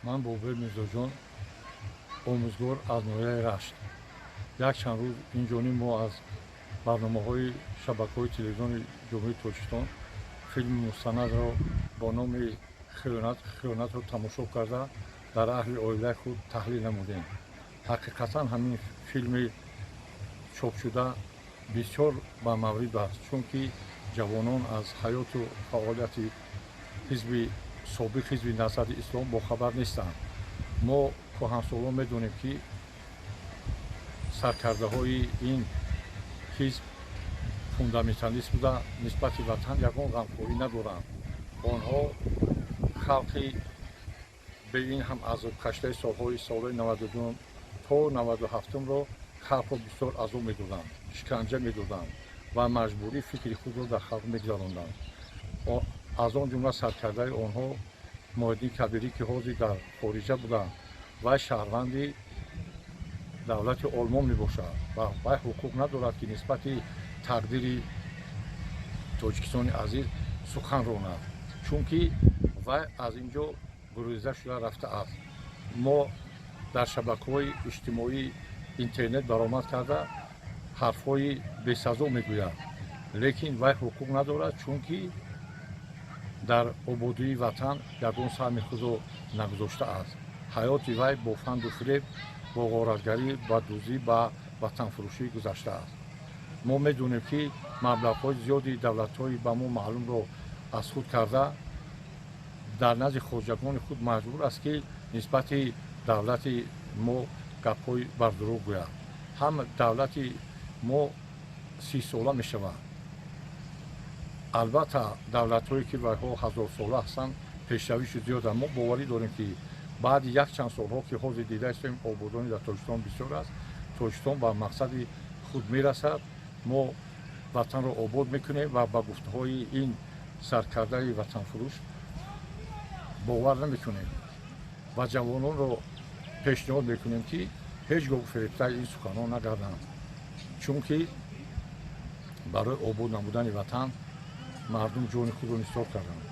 Ман Бобои Мирзоҷон, омӯзгор аз ноҳияи Рашт. Якчанд рӯз инҷониб мо аз барномаҳои шабакаҳои телевизиони Ҷумҳурии Тоҷикистон филми мустанадро бо номи «Хиёнат, хиёнатро» тамошо карда, дар аҳли оилаи худ таҳлил намудем. Ҳақиқатан, ҳамин филми чопшуда бисёр ба маврид аст, чунки ҷавонон аз ҳаёту фаъолияти ҳизби собиқ, Ҳизби Наҳзати Ислом, бохабар нестанд. Мо кӯҳансолон медонем, ки саркардаҳои ин ҳизб фундаменталист буда, нисбати ватан ягон ғамхорӣ надоранд. Онҳо халқи бе ин ҳам азобкашидаи солҳои солҳои 92 то 97-умро, халқро бисёр азоб медоданд, шиканҷа медоданд ва маҷбурӣ фикри худро дар халқ мегузаронданд. Аз он ҷумла саркардаи онҳо Муҳиддин Кабирӣ, ки ҳозир дар хориҷа буданд, вай шаҳрванди давлати Олмон мебошад ва вай ҳуқуқ надорад, ки нисбати тақдири Тоҷикистони азиз сухан ронад, чунки вай аз ин ҷо гуреза шуда рафтааст. Мо дар шабакаҳои иҷтимоӣ, интернет баромад карда, ҳарфҳои бесазо мегӯяд, лекин вай ҳуқуқ надорад, чунки дар ободии ватан ягон саҳми худро нагузоштааст. Ҳаёти вай бо фанду фиреб, бо ғоратгарӣ, ба дуздӣ, ба ватанфурӯшӣ гузаштааст. Мо медонем, ки маблағҳои зиёди давлатҳои ба мо маълумро аз худ карда, дар назди хоҷагони худ маҷбур аст, ки нисбати давлати мо гапҳои бардурӯғ гӯяд. Ҳам давлати мо 30-сола мешавад. Албатта, давлатҳое ки вайҳо ҳазорсола ҳастанд, пешравишу зиёданд. Мо боварӣ дорем, ки баъди якчанд солҳо, ки ҳозир дида истем, ободонӣ дар Тоҷикистон бисёр аст, Тоҷикистон ба мақсади худ мерасад. Мо ватанро обод мекунем ва ба гуфтаҳои ин саркардаи ватанфурӯш бовар намекунем ва ҷавононро пешниҳод мекунем, ки ҳеҷ гоҳ фиребтаи ин суханон нагарданд, чунки барои обод намудани ватан мардум ҷони худро нисор карданд.